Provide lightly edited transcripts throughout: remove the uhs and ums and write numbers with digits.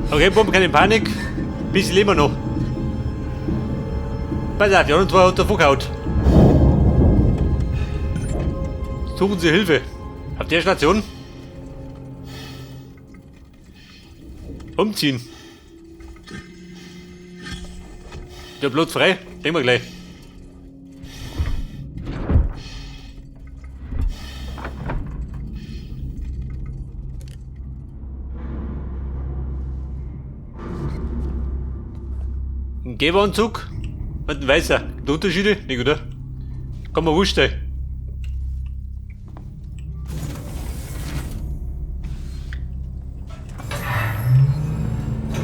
Okay, Buben, keine Panik. Bisschen leben wir noch. Pass auf, die anderen zwei hat davon gehauen. Suchen Sie Hilfe. Auf der Station. Umziehen. Der Blut frei. Denken wir gleich. Ein Geberanzug und ein weißer. Die Unterschiede? Nicht, oder? Kann man wurscht sein.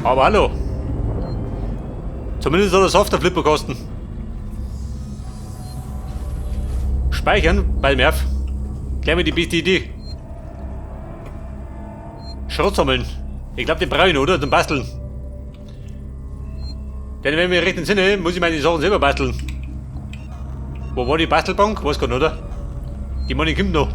Aber hallo. Zumindest soll er Software Flipper kosten. Speichern, bei Merv. Gleich mal die beste Idee. Schrott sammeln. Ich glaube, den brauche ich noch, oder? Zum Basteln. Denn wenn ich mich recht entsinne, muss ich meine Sachen selber basteln. Wo war die Bastelbank? Weiß gar nicht, oder? Die Money kommt noch.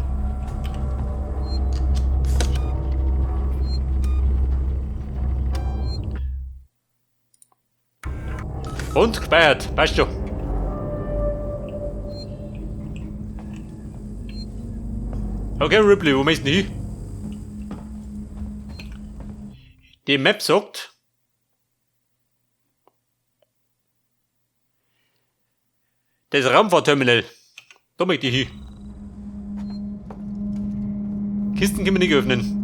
Und gespeichert, passt schon. Okay, Ripley, wo möchtest du hin? Die Map sagt, das Raumfahrtterminal. Da möchte ich hin. Kisten können wir nicht öffnen.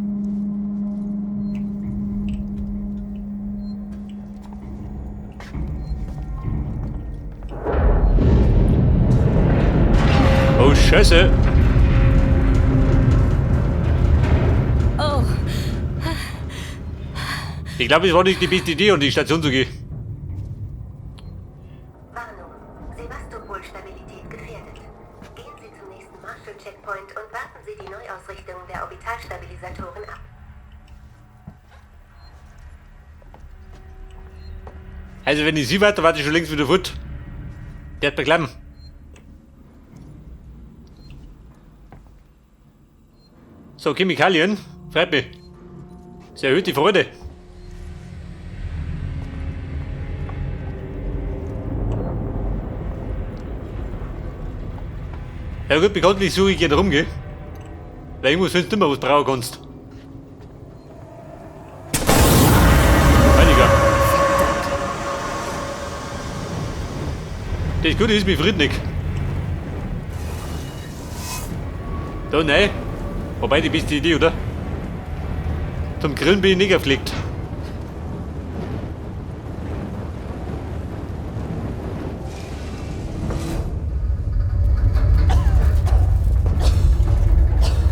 Oh Scheiße. Oh, Ich glaube, es war nicht die beste Idee, um die Station zu gehen. Warnung. Sevastopol-Stabilität gefährdet. Gehen Sie zum nächsten Marshall-Checkpoint und warten Sie die Neuausrichtung der Orbitalstabilisatoren ab. Also wenn ich sie weiter, warte ich schon längst wieder fort. Der hat beklemmt. So, Chemikalien. Freut mich. Das erhöht die Freude. Ja gut, bekanntlich suche ich gerne rum, gell? Weil irgendwas findest du immer, was du brauchen kannst. Heiliger. Das Gute ist, mich friert nicht. Da, nein. Wobei, die beste Idee, oder? Zum Grillen bin ich nicht aufgelegt.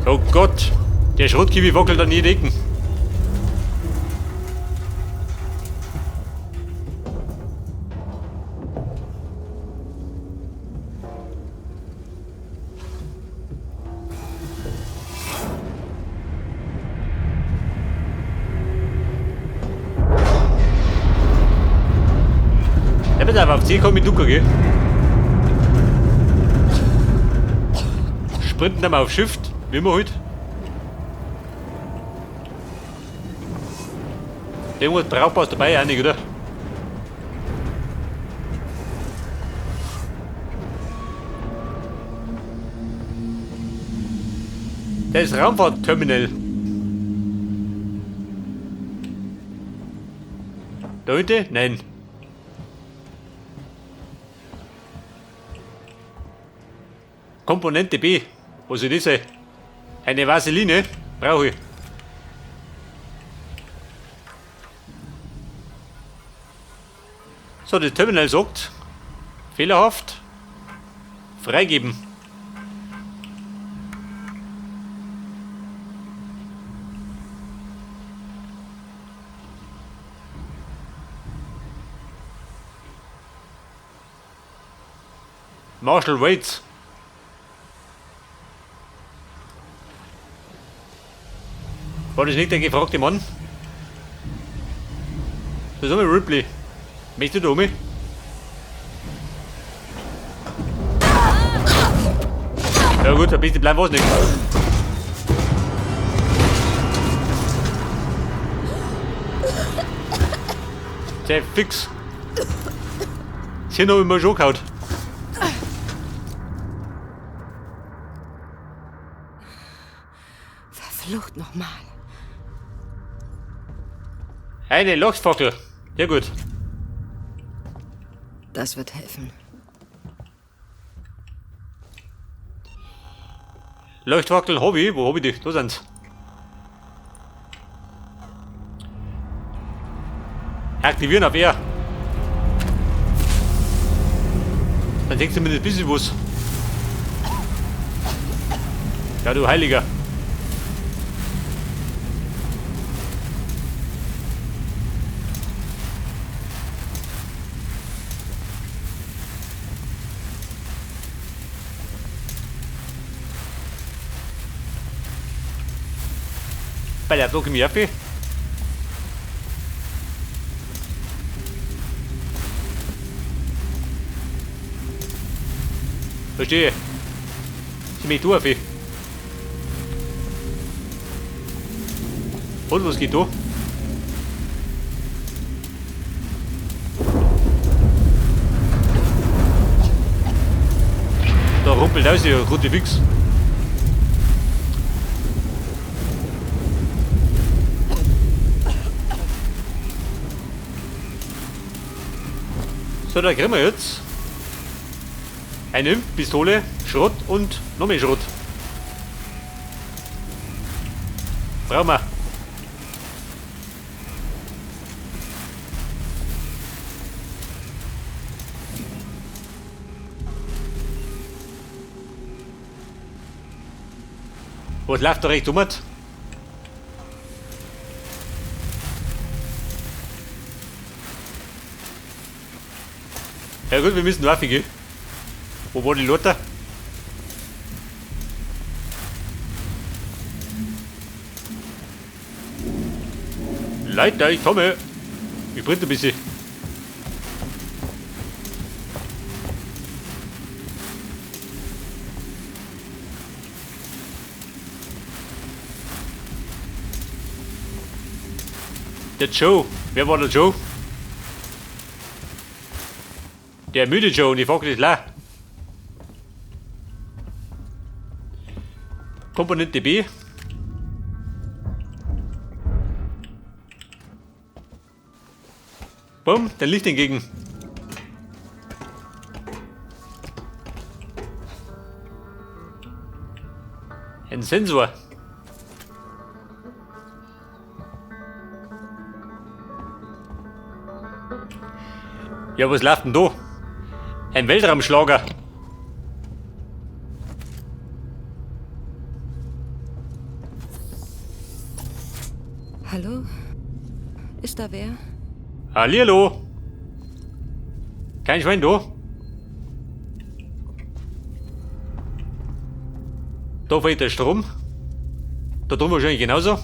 Oh Gott, der Schrotkiwi wackelt an jeden Ecken. Ja, bitte, aber auf C komm ich dunkel, gell? Sprinten dann mal auf Shift, wie immer halt. Irgendwas Brauchbares dabei, auch nicht, oder? Das ist Raumfahrtterminal. Da hinten? Nein. Komponente B. Was soll das sein? Eine Vaseline? Brauche ich. So, das Terminal sagt, fehlerhaft, freigeben. Marshall Waits. War das nicht der gefragte Mann? Da ist einmal Ripley. Möchtest du da um mich? Ja gut, ein bisschen bleiben war's nicht. Sehr fix. Hier noch immer schon gehauen. Verflucht nochmal. Eine Lochsfackel. Ja gut. Das wird helfen. Leuchtfackeln hab ich. Wo hab ich die? Da sind's. Aktivieren auf R. Dann denkst du zumindest ein bisschen was. Ja, du Heiliger. Bei der Druck im Erfi. Verstehe. Sie mich du, Erfi. Und was geht da? Da rumpelt aus, der rote Fix. So, da kriegen wir jetzt eine Impfpistole, Schrott und noch mehr Schrott. Brauchen wir. Was läuft da recht um? Ja gut, wir müssen laufen gehen. Wo war die Lothar? Leute, ich komme. Ich brenne ein bisschen. Der Joe. Wer war der Joe? Der müde Joe und die Fackel ist leer. Komponente B. Bumm, der Licht entgegen. Ein Sensor. Ja, was läuft denn da? Ein Weltraumschlager. Hallo? Ist da wer? Hallihallo. Kein Schwein da. Da fehlt der Strom. Da drüben wahrscheinlich genauso.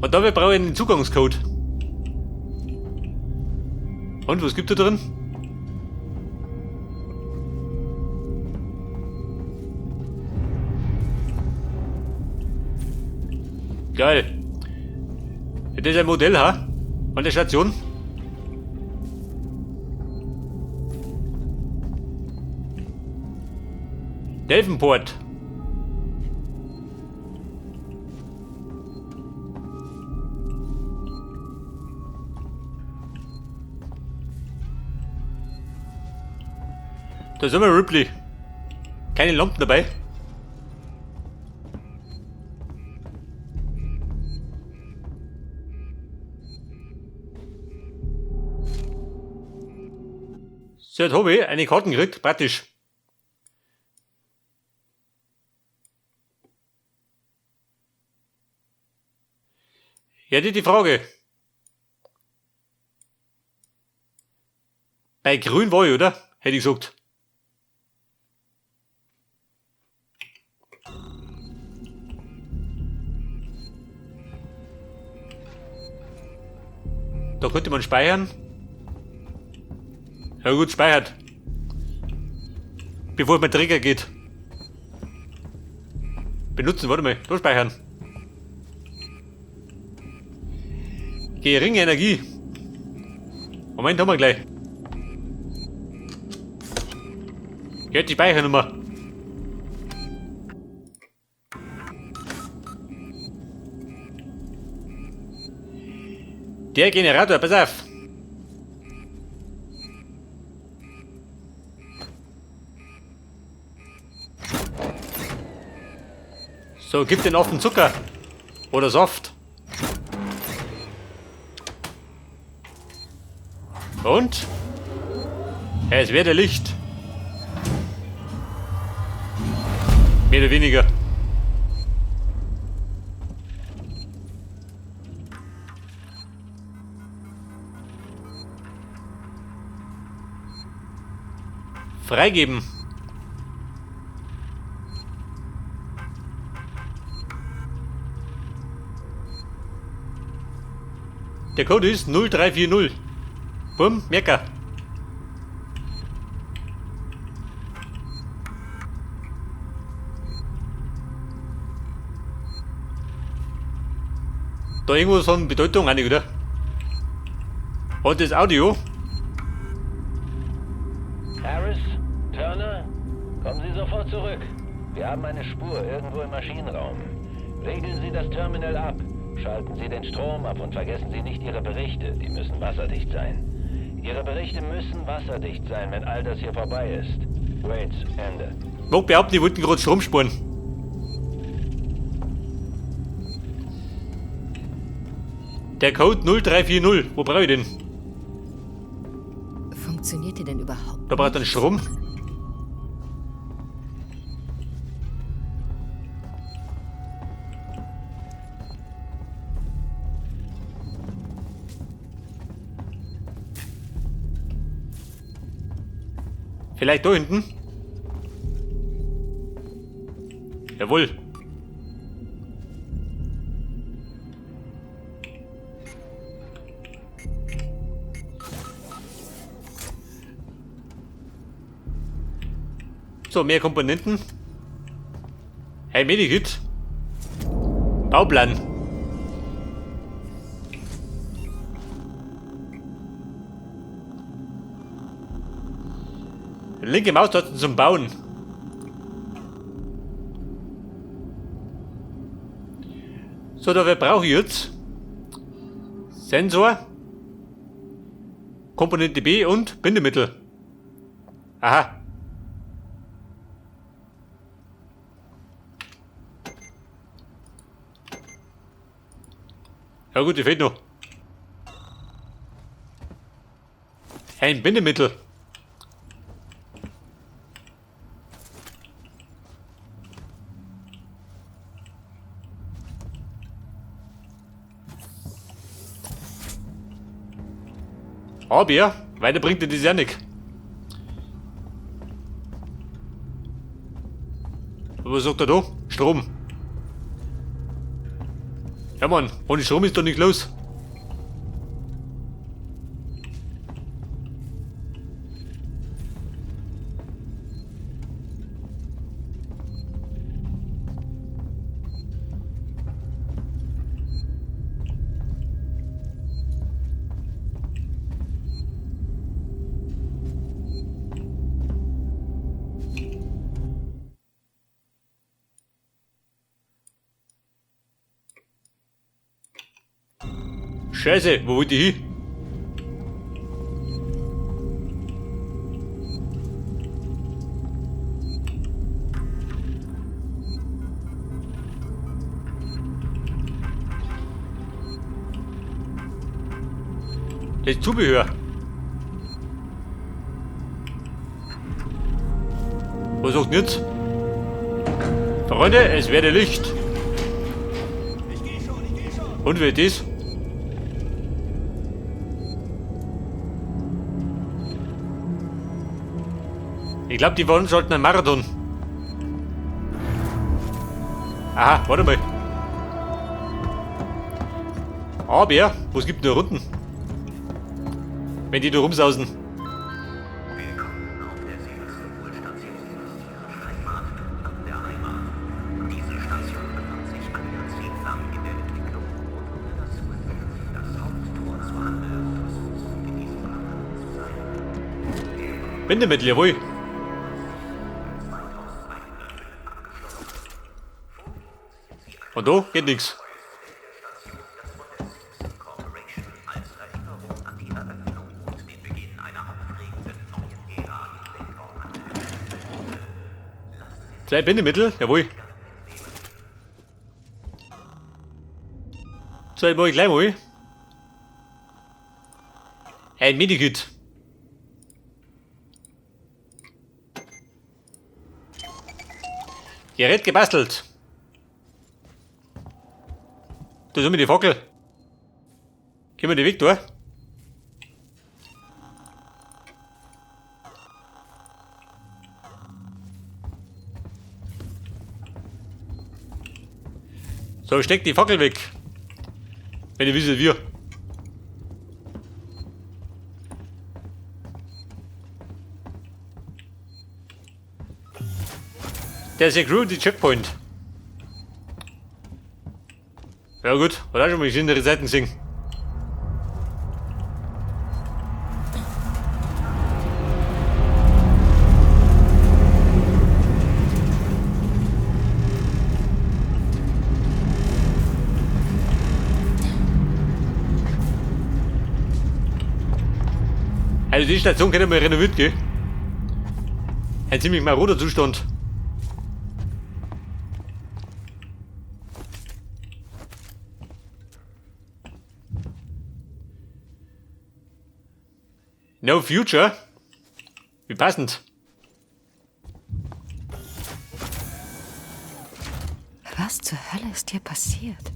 Und dabei brauche ich einen Zugangscode. Und was gibt da drin? Geil. Das ist ein Modell, ha? Von der Station. Delfenport. Da sind wir, Ripley. Keine Lampen dabei. So, jetzt habe ich eine Karte gekriegt, praktisch. Ja, die Frage. Bei Grün war ich, oder? Hätte ich gesagt. Da könnte man speichern. Ja gut, speichert. Bevor mein Trigger geht. Benutzen, warte mal. Da speichern. Geringe Energie. Moment, haben wir gleich. Jetzt die Speichernummer. Der Generator, pass auf. So, gib den offen Zucker. Oder Soft. Und? Es werde Licht. Mehr oder weniger. Freigeben. Der Code ist 0340. Bumm, Merker. Da irgendwo so eine Bedeutung eine, oder? Und das Audio? Harris, Turner, kommen Sie sofort zurück. Wir haben eine Spur irgendwo im Maschinenraum. Regeln Sie das Terminal ab. Schalten Sie den Strom ab und vergessen Sie nicht Ihre Berichte. Die müssen wasserdicht sein. Ihre Berichte müssen wasserdicht sein, wenn all das hier vorbei ist. Waits, Ende. Mag behaupten, die wollten gerade Strom sparen. Der Code 0340. Wo brauche ich den? Funktioniert der denn überhaupt? Da braucht er einen Strom. Vielleicht da hinten? Jawohl. So, mehr Komponenten. Hey, Medikit. Bauplan. Linke Maustaste zum Bauen. So, da brauche ich jetzt Sensor, Komponente B und Bindemittel. Aha. Ja gut, die fehlt noch. Ein Bindemittel. Aber weiter bringt dir das ja nicht. Was sagt er da? Strom. Ja Mann, ohne Strom ist doch nicht los. Scheiße, wo wollt ihr hin? Das Zubehör. Was sagt denn jetzt? Freunde, es werde Licht. Und wer ist das? Ich glaube, die veranstalten einen Marathon. Aha, warte mal. Aber, was gibt denn da unten? Wenn die da rumsausen. Willkommen auf der Sevastopol-Station, Ihrer Heimat an der Heimat. Diese Station befand sich ein Jahrzehnt lang in der Entwicklung und wurde das, das Haupttor zur Handel in diesem Land zu sein. Bindemittel, jawohl. Und da geht nix. Zwei Bindemittel, jawohl. So, ich mach ich gleich mal. Ein Medikit. Gerät gebastelt. Da ist immer die Fackel. Können wir die weg da? So, steck die Fackel weg. Wenn ihr wisst, wir. Der Security Checkpoint. Ja gut, hat auch schon mal schönere Seiten gesehen. Also die Station könnte mal renoviert gehen. Ein ziemlich maroder Zustand. No future? Wie passend. Was zur Hölle ist hier passiert?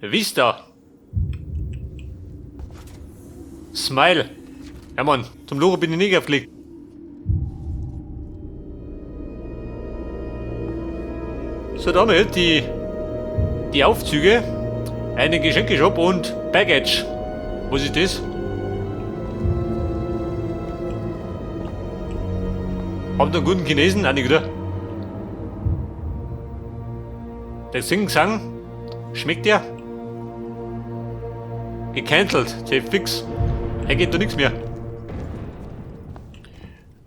Vista. Smile. Ja Mann, zum Loro bin ich nicht aufgelegt. So, damit die Aufzüge, einen Geschenkeshop und Baggage. Was ist das? Habt ihr einen guten Chinesen? Auch nicht, oder? Der Sing-Sang, schmeckt der? Gecancelt, safe fix. Er geht da nix mehr.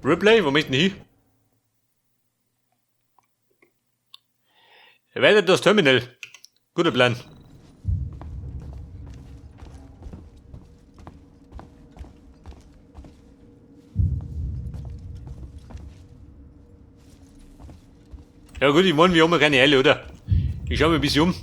Ripley, wo möchten hin? Weiter das Terminal. Guter Plan. Ja gut, ich meine, wir haben ja keine Eile, oder? Ich schau mir ein bisschen um.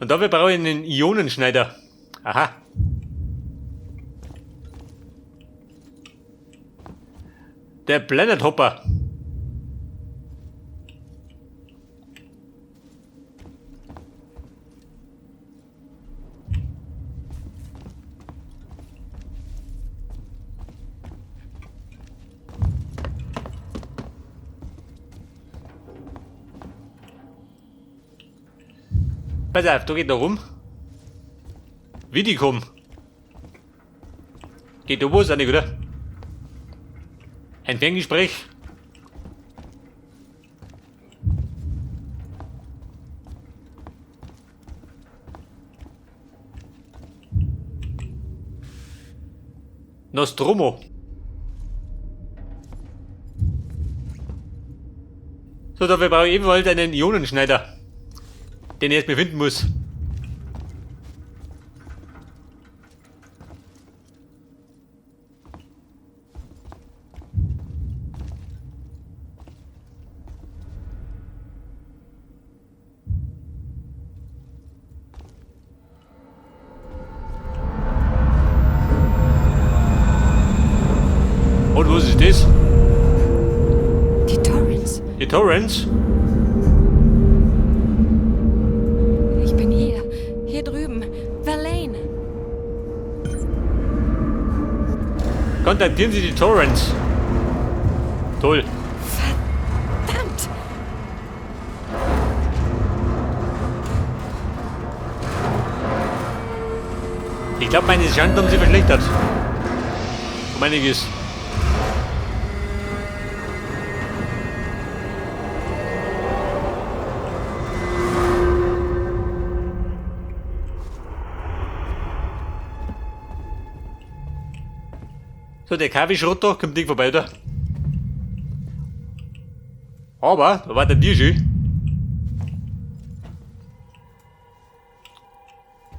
Und dafür brauche ich einen Ionenschneider. Aha. Der Planet Hopper. Pass auf, da geht noch rum. Wie die kommen. Geht da was auch nicht, oder? Ein Ferngespräch. Nostromo. So, dafür brauche ich ebenfalls einen Ionenschneider, den ich erstmal finden muss. Und was ist das? Die Torrens. Die Torrens? Ich bin hier. Hier drüben. Verlaine. Kontaktieren Sie die Torrens. Toll. Ich glaube, meine Chancen haben sich verschlechtert. Um einiges. So, der KW-Schrott da kommt nicht vorbei, da. Aber, da war der Dirschel.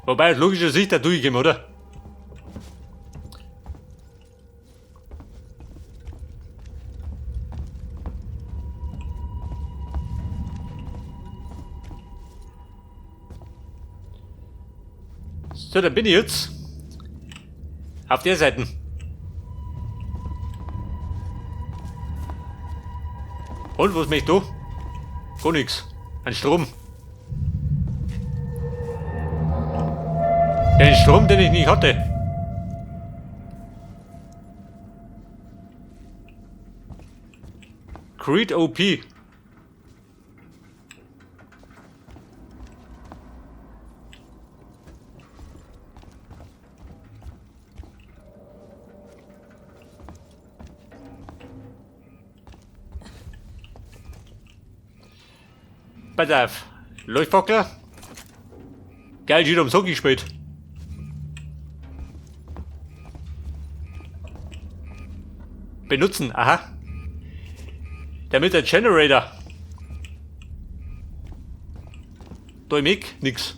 Wobei, aus logischer Sicht da durchgehen, oder? So, dann bin ich jetzt auf der Seite. Und was möchtest du? Gar nix. Ein Strom. Den Strom, den ich nicht hatte. Creed OP. Pass auf. Leuchtfackel. Geil, wieder ums Hockey gespielt. Benutzen, aha. Damit der Generator. Da im Eck, nix.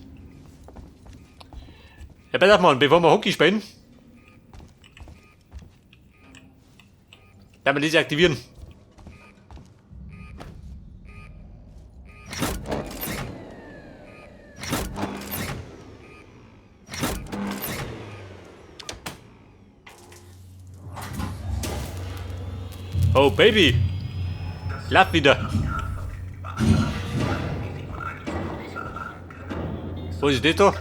Ja, pass auf, Mann, bevor wir Hockey spielen, dann wir das aktivieren. Oh Baby! Lach wieder! Wo ist das da?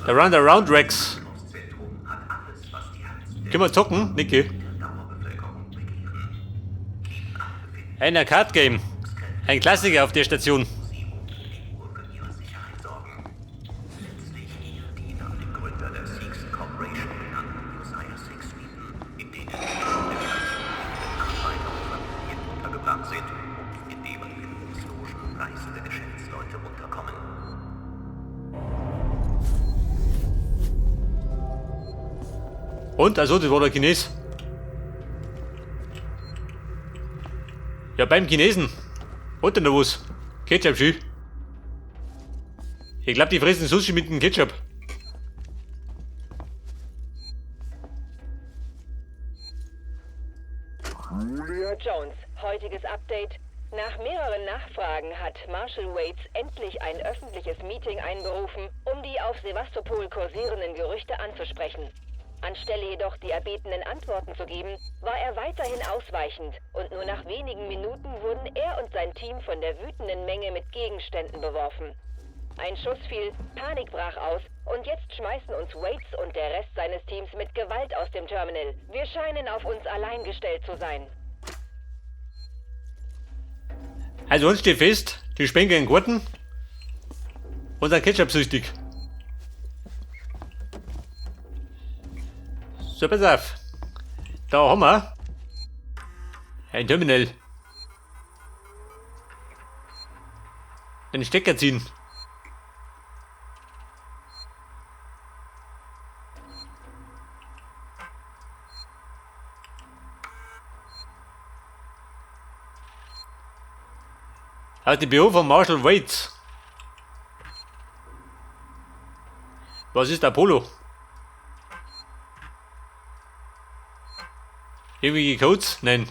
Der Round Around Rex. Können wir zocken, Niki? Ein Arcade Game. Ein Klassiker auf der Station. Und? Also, das war der Chines. Ja, beim Chinesen. Hat denn da was? Ketchup, schön. Ich glaub, die fressen Sushi mit dem Ketchup. Jones, heutiges Update. Nach mehreren Nachfragen hat Marshal Waits endlich ein öffentliches Meeting einberufen, um die auf Sevastopol kursierenden Gerüchte anzusprechen. Anstelle jedoch die erbetenen Antworten zu geben, war er weiterhin ausweichend und nur nach wenigen Minuten wurden er und sein Team von der wütenden Menge mit Gegenständen beworfen. Ein Schuss fiel, Panik brach aus und jetzt schmeißen uns Waits und der Rest seines Teams mit Gewalt aus dem Terminal. Wir scheinen auf uns allein gestellt zu sein. Also uns steht fest, die springen in den Garten und sind Ketchup-süchtig. So, pass auf. Da haben wir ein Terminal. Den Stecker ziehen. Aus dem Büro von Marshal Waits. Was ist Apollo? Irgendwelche Codes? Nein.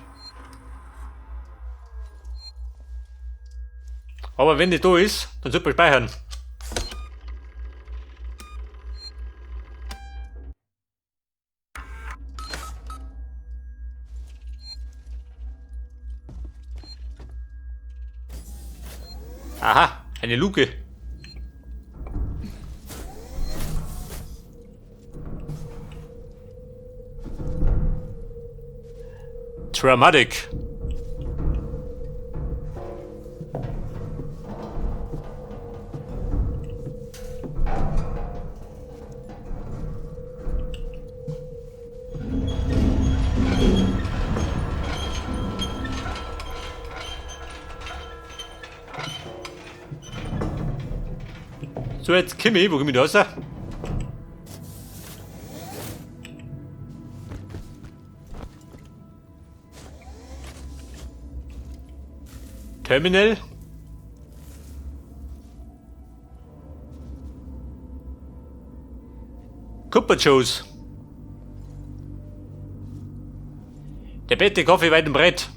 Aber wenn die da ist, dann sollte man speichern. Aha, eine Luke. Dramatic. So, jetzt Kimi, wo komm ich da raus? Terminal? Cooper Joes. Der beste Kaffee weit und breit.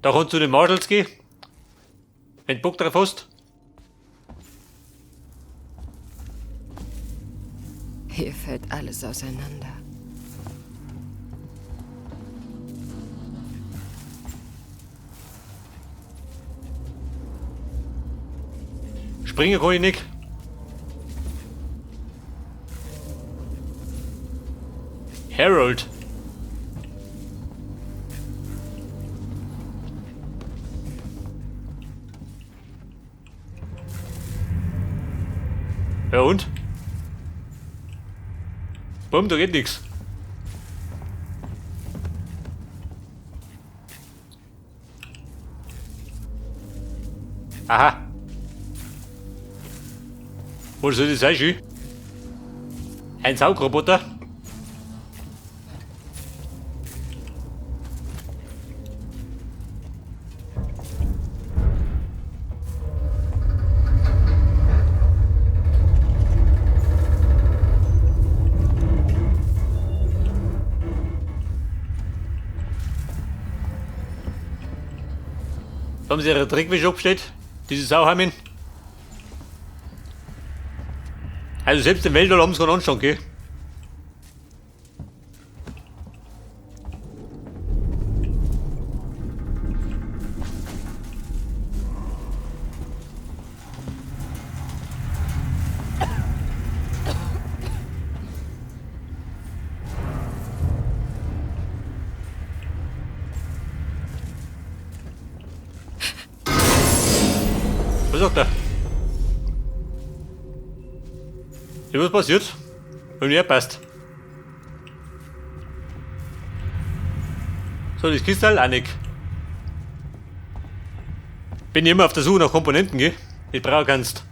Da kannst du zu den Marshals gehen. Wenn du Bock drauf hast. Hier fällt alles auseinander. Springen kann ich nicht. Harold. Ja und? Bumm, da geht nix. Aha. Wo soll das sein, schön? Ein Saugroboter. Da haben sie ihre Dreckwäsche abgestellt, diese Sauheimin. Also selbst im Weltall haben sie keinen Anstand, gell? Was sagt er? Ja, was passiert? Bei mir passt. So, das Kristall auch nicht. Bin ich immer auf der Suche nach Komponenten, gell? Die du brauchen kannst.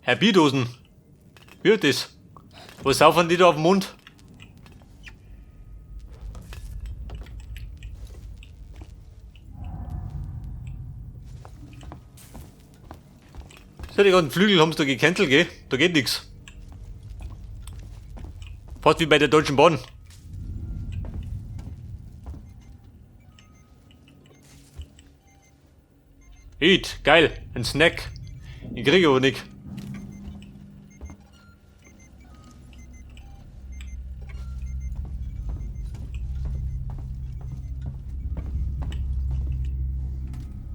Herr Bierdosen. Wie wird das? Was saufen die da auf dem Mund? So, die ganzen Flügel haben sie da gecancelt, gell? Da geht nix. Fast wie bei der Deutschen Bahn. Eat, geil, ein Snack. Ich krieg aber nicht.